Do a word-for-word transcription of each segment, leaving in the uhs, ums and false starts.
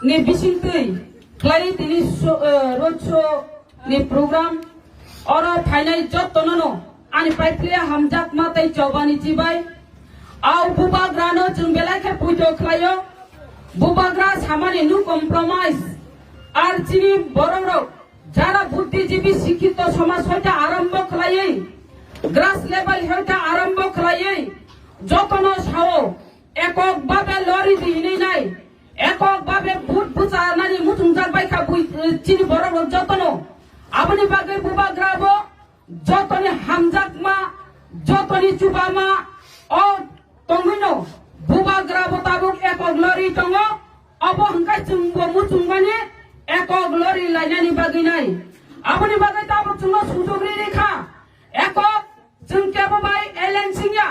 ni bisingtwi khlai tini so-, eh, road show ni program. Oro phainai jottono no ani paiphle hamjakma tei chobani chibai. Au bubagrano chwng belai khe puito khlaio. Bubagra samani no compromise. Ar chini bororok jara buddhijibi sikhito somaj hoite arombo khlaiwi, grass level hoite arombo khlaiwi, jotono sao ekok babe lori di hinwi nai, ekok babe but buchanani muchungjak bai kha bui, chini borok rok jotono. Aboni bagwi bubagra bo jotoni hamjakma, jotoni chubama, o tongwino bubagra bo tabuk ekok lori tongo, obo hwnkhe chwngbo muchungmani ekok lori lainani bagwi nai. Aboni bagwi tabuk chwngno sujok ri ri kha. Ekok chwng kebo bai alien singya.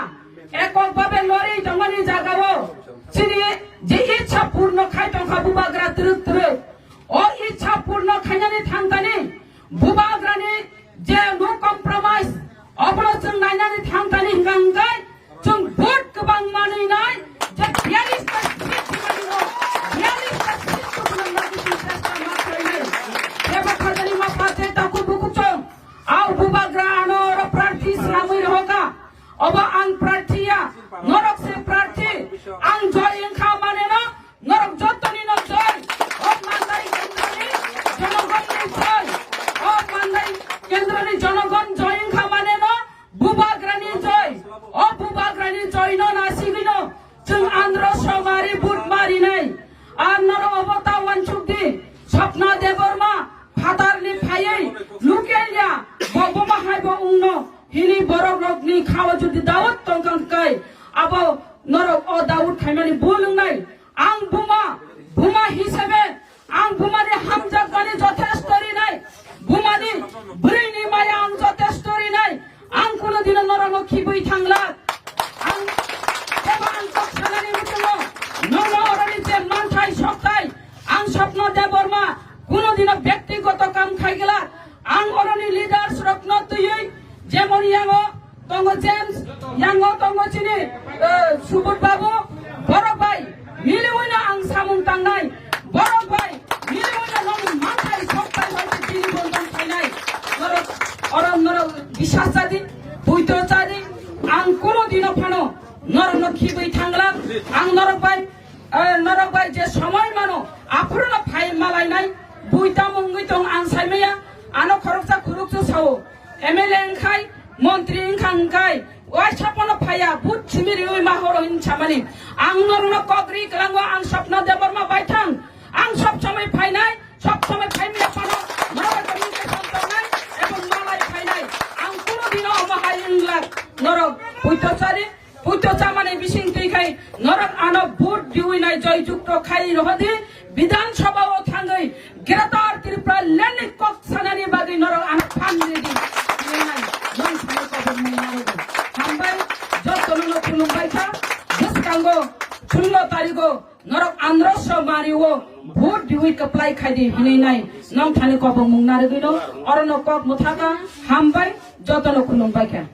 Ekok babe lori tongmani jagao chini je ichha purno khai tongkha bubagra twrwk twrwk. O ichha purno khainani thangkani bubagrani je no compromise, obono chwng nainani thangkani hwnkha hwnkhe chwng vote kwbang manwi nai je biyalish ta seat tubunani no, biyalish ta seat tubunani no chwng chesta ma khlainai. Kebo kharjani ma pha je takhuk bukhuk chwng. Au bubagra ano oro prarthi swnamwi rohoka. Obo ang prarthi ya, norok se prarthi. Ang joy wngkha mane no, norok jottoni no joy. O Mandai kendroni jonogonni joy. O Mandai kendroni jonogon joy wngkha mane no, bubagrani joy. O bubagrani joy no nasigwi no. Chwng andro somari but marinai. Ar norok obo ta wansuk di. Swapna Debbarma phatarni phaiwi lukel ya, bo buma hai bo wngno hini borok rokni khao jodi Daud tongkang kai, abo norok o Daud khaimani bul wngnai. Ang buma, buma hisabe ang bumani hamjakmani jothesto rinai, bumani bwrwini maya ang jothesto rinai. Ang kuno dino norokno khibwi thangla. Ang jeba ang kok sanani muchungo, nono oroni je manthai sokthai, ang Swapna Debbarma kuno dino byaktigoto kam khaigwla. Ang oroni leaders rokno twiwi, jemon yango tongo James, yango tongo chini, eh, Subodh Babu, borok bai miliwino ang samung tangnai, borok bai miliwino nong manthai sokthai hoite tini bondon khainai. Norok, oro norok bisas chadi, puito chadi, ang kuno dino phano norokno khibwi thangla, ang norok bai, eh, norok bai je somoi mano, aphuruno phai malainai, buita mungwi tong ang saimaya, ano khoroksa khuruksa sao. M L A wngkhai, montri wngkha wngkhai, waisa pono phaiya, but simi riwi ma horo hin samani. Ang norokno kok ri kwlango, ang Swapna Debbarma baithang, ang sob somoi phainai, sob somoi phaimaya phano, norok communication tongnai, ebong malai phainai. Ang kuno dino omo hai wngla, norok puito chari, puito chamani bising twi khai, norok ano vote diwi nai joy jukto khai rohodi, Bidhan Sabha o thangwi Greater Tripura Land ni kok sanani bagwi norok ano phan ridi. Nai, nong thani kobor mung narwgo. Hambai, jotono no khulumbai kha. Bwskango, sullo tarigo, norok andro somari o vote diwi kwplai khai di hinwi nai. Nong thani kobor mung narwgwi no, oro no kok mwthaka. Hambai, jotono khulumbai kha.